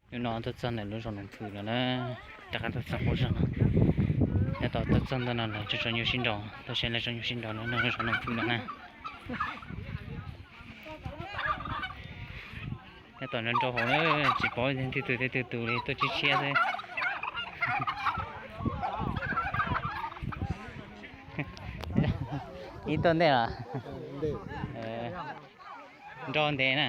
Hnub no tuaj txog ntawm lub zos Noom Phwm no na, rov qab tuaj txog lub zos no. Nyob tom tuaj txog ntawm no lawv tseem tso nyuj sib nraus, tuaj saib lawv tso nyuj sib nraus no, lub zos Noom Phwm no na. Nyob tom nraum hauv na, tsis paub leej twg tus leej twg tus li, tuaj tshiab tshiab xwb. Ib tuaj ntej los? Nrau ntev na.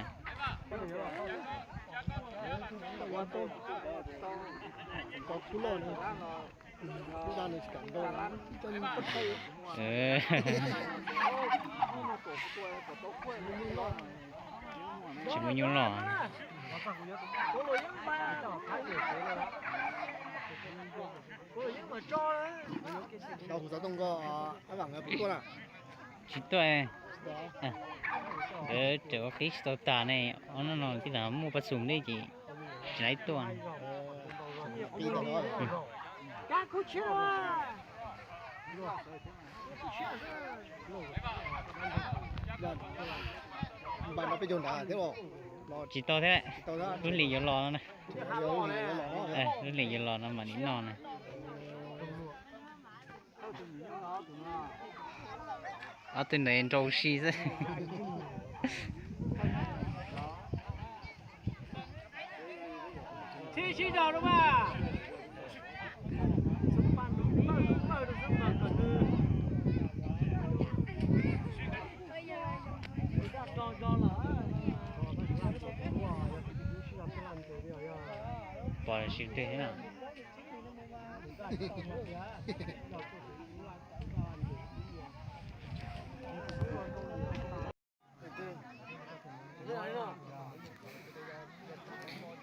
Tsis muaj nyuj loj. Tsis tuaj, nkawd tseem ua qib tsis tau tas ne, ob hnub no tib tas muaj paj xum li ces tsis laib tuaj. Tsis tau thiab, lub hlis yuav los no na. Lub hlis yuav los no mam li noj na. Ob tug ntawd nrau si xwb. Pom sib twg thiab na.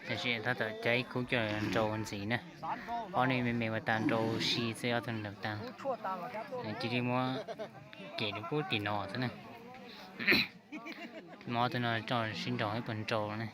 Tam sim tab tom caij ib khub coj nrau ntxiv na. Ob niag me me ua tas nrau si xwb ob tug ntawd tas. Cia li muab kev rau pub tim no xwb na. Muab ob tug no tso sib nraus ib puas nrau na.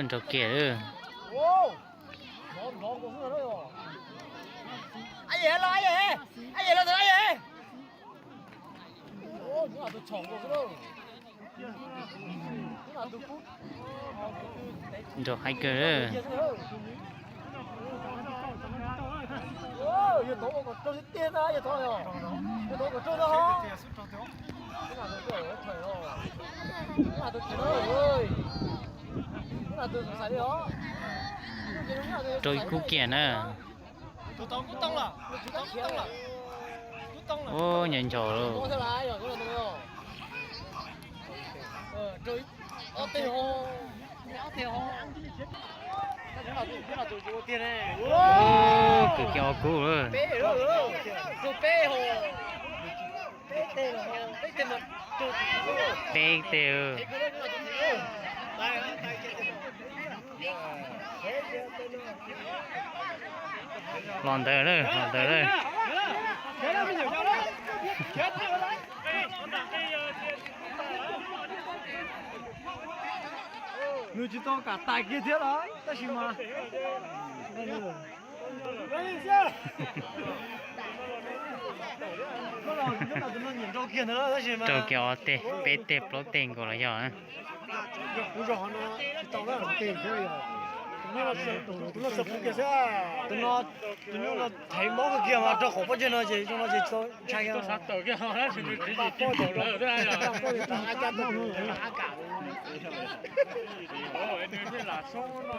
Nrau kiag. Nrau haib kawg. Rau ib khub kiag na. Ub, nyob ncho lauj. Kwv kiag ob kub. Peb teg. Los ntawd lawm, los ntawd lawm. Nws tsis tau kam tais kiag thiab los tab sis mas rau kiag ob teg, peb teg plaub teg nkaus los yog. Tus no, tus nyuj no thev mob kawg kiag mas rau qhov pob ntseg no ces zoo no ces tsis tau ntshai.